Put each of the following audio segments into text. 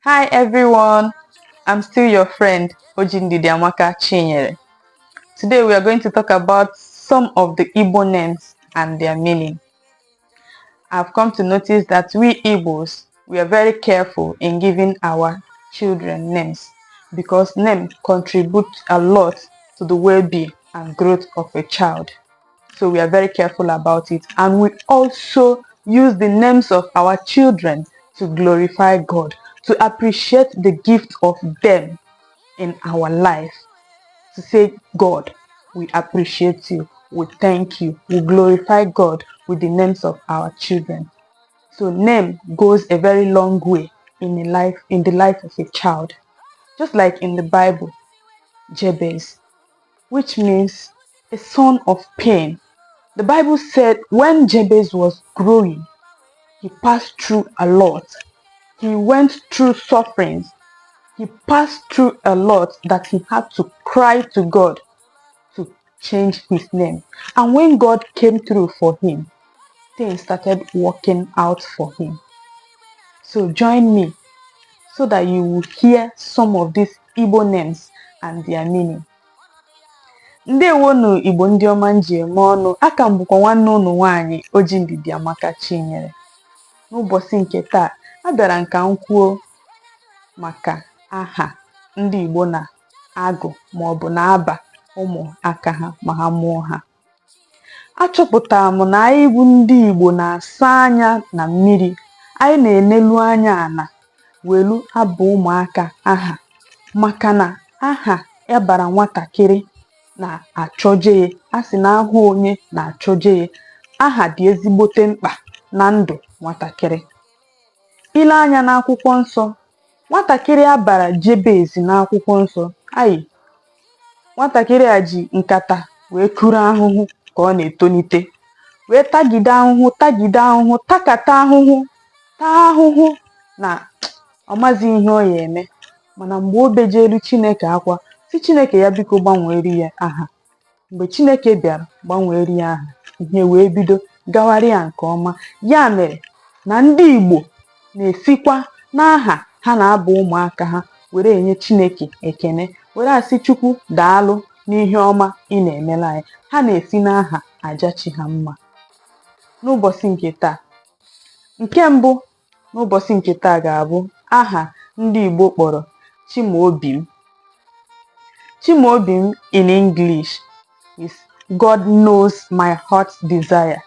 Hi everyone, I'm still your friend Oji Ndidiamaka Chinyere. Today we are going to talk about some of the Igbo names and their meaning. I've come to notice that we Igbos, we are very careful in giving our children names because names contribute a lot to the well-being and growth of a child. So we are very careful about it, and we also use the names of our children to glorify God, to appreciate the gift of them in our life, to say, "God, we appreciate you, we thank you." We glorify God with the names of our children. So name goes a very long way in the life of a child. Just like in the Bible, Jabez, which means a son of pain. The Bible said when Jabez was growing, he passed through a lot. He went through sufferings. He passed through a lot that he had to cry to God to change his name. And when God came through for him, things started working out for him. So join me so that you will hear some of these Igbo names and their meaning. Ndewonu Igbo ndị ọma m ji eme ọnụ. Aka m bụkwa nwanne unu nwaanyị Oji Ndidiamaka Chinyere. N'ụbọchị nke taa, abịara m ka m kwuo maka aha ndị Igbo na-agụ maọbụ na-aba ụmụaka ha ma ha mụọ ha. Achọpụtara m na anyị bụ ndị Igbo na-asa anya na mmiri, anyị na-enelu anya ala welu aba ụmụaka aha, maka na aha a bara nwatakịrị na-achọje ya. A sị na aha onye na-achọje ya. Aha dị ezigbote mkpa na ndụ nwatakịrị. Ile anya n'Akwụkwọ Nsọ, nwatakịrị a bara Jebez n'Akwụkwọ Nsọ, ayi nwatakịrị a ji nkata wee kuru ahụhụ ka ọ na-etonite, wee tagide ahụhụ, tagide ahụhụ, takata ahụhụ, taa ahụhụ na ọ mazi ihe ọ ya eme. Mana mgbe o bejelu Chineke akwa, sị Chineke ya biko gbanwere ya aha, mgbe Chineke bịara gbanwere ya aha, ihe wee bido gawara ya nke ọma. Ya mere na ndị Igbo na-esikwa n'aha ha na-aba ụmụaka ha were enye Chineke ekene, were asị Chukwu daalụ n'ihe ọma ị na-emere anyị. Ha na-esi n'aha aja chi ha mma. N'ụbọchị nke taa, nke mbụ n'ụbọchị nke taa ga-abụ aha ndị Igbo kpọrọ Chimaobim. Chimaobim in English is "God knows my heart's desire."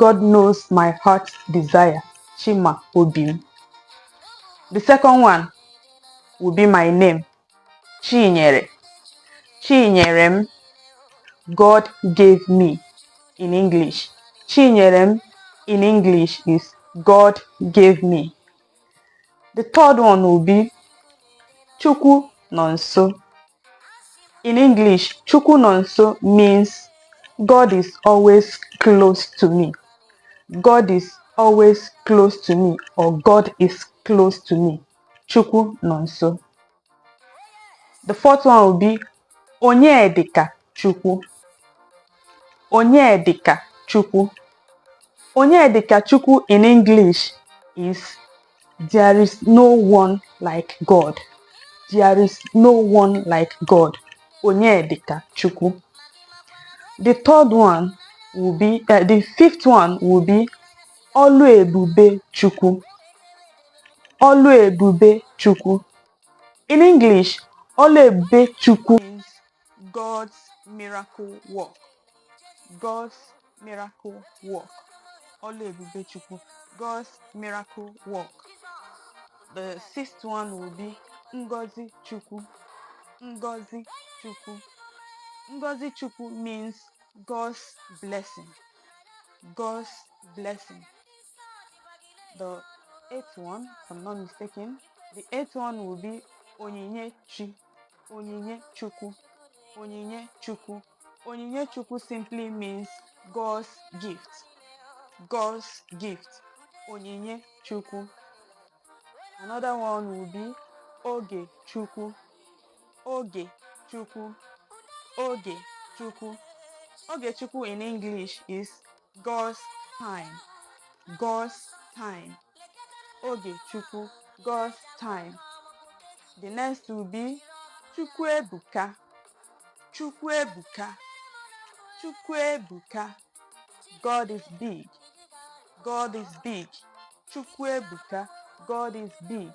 God knows my heart's desire. Chimaobim. The second one will be my name, Chinyere. Chinyerem, "God gave me" in English. Chinyerem in English is "God gave me." The third one will be Chukwu Nonso. In English, Chukwu Nonso means "God is always close to me." God is always close to me or God is close to me. Chukwu Nonso. The fourth one will be Onyedika Chukwu. Onyedika Chukwu. Onyedika Chukwu in English is "There is no one like God." There is no one like God. Onyedika Chukwu. The third one will be, the fifth one will be Oluebube Chukwu. Oluebube Chukwu. In English, Oluebube Chukwu means "God's miracle work." God's miracle work. Oluebube Chukwu. God's miracle work. The sixth one will be Ngozi Chukwu. Ngozi Chukwu. Ngozi Chukwu means "God's blessing." God's blessing. The eighth one, if I'm not mistaken, the eighth one will be Onyinye Chi. Onyinye Chukwu. Onyinye Chukwu. Onyinye Chukwu simply means "God's gift." God's gift. Onyinye Chukwu. Another one will be Oge Chukwu. Oge Chukwu. Oge Chukwu. Oge Chukwu in English is "God's time." God's time. Oge Chukwu. God's time. The next will be Chukwuebuka. Chukwuebuka. Chukwuebuka. God is big. God is big. Chukwuebuka. God is big.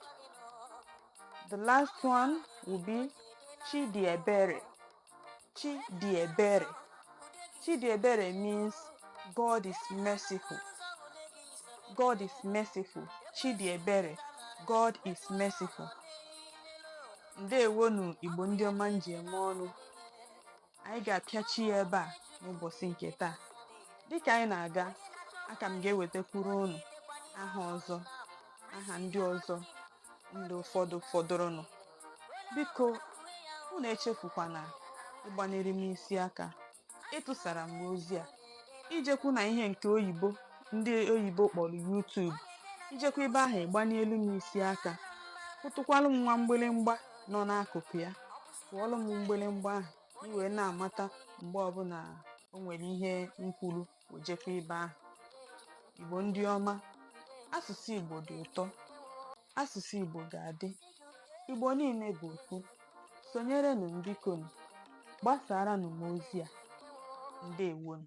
The last one will be Chidiebere. Chidiebere. Chidiebere means God is merciful. God is merciful. Chidiebere. God is merciful. Ndewonu, Igbo ndị ọma m ji eme ọnụ. Anyị ga-apịachi ya ebe a n'ụbọchị nke taa. Dịka anyị na-aga, aka m ga-ewetakwuru unu aha ọzọ, aha ndị ọzọ, ndị ụfọdụ fọdụrụnụ. Biko, unu echefukwana ịgbanyere m isi aka, ịtụsara m ozi a, ijekwu na ihe nke oyibo ndị oyibo kpọrọ YouTube, ijekwa ebe ahụ ịgbanyelu m isi aka, kụtụkwalụ m nwa mgbịlịmgba nọ n'akụkụ ya, kụọlụ m mgbịlịmgba ahụ ka ị wee na-amata mgbe ọbụla o nwere ihe m kwuru wejekwa ebe ahụ. Igbo ndị ọma, asụsụ Igbo dị ụtọ, asụsụ Igbo ga-adị. Igbo niile bụ ofu. Sonyerenụ m, bikonu, gbasaranụ m ozi a. Ndewonu.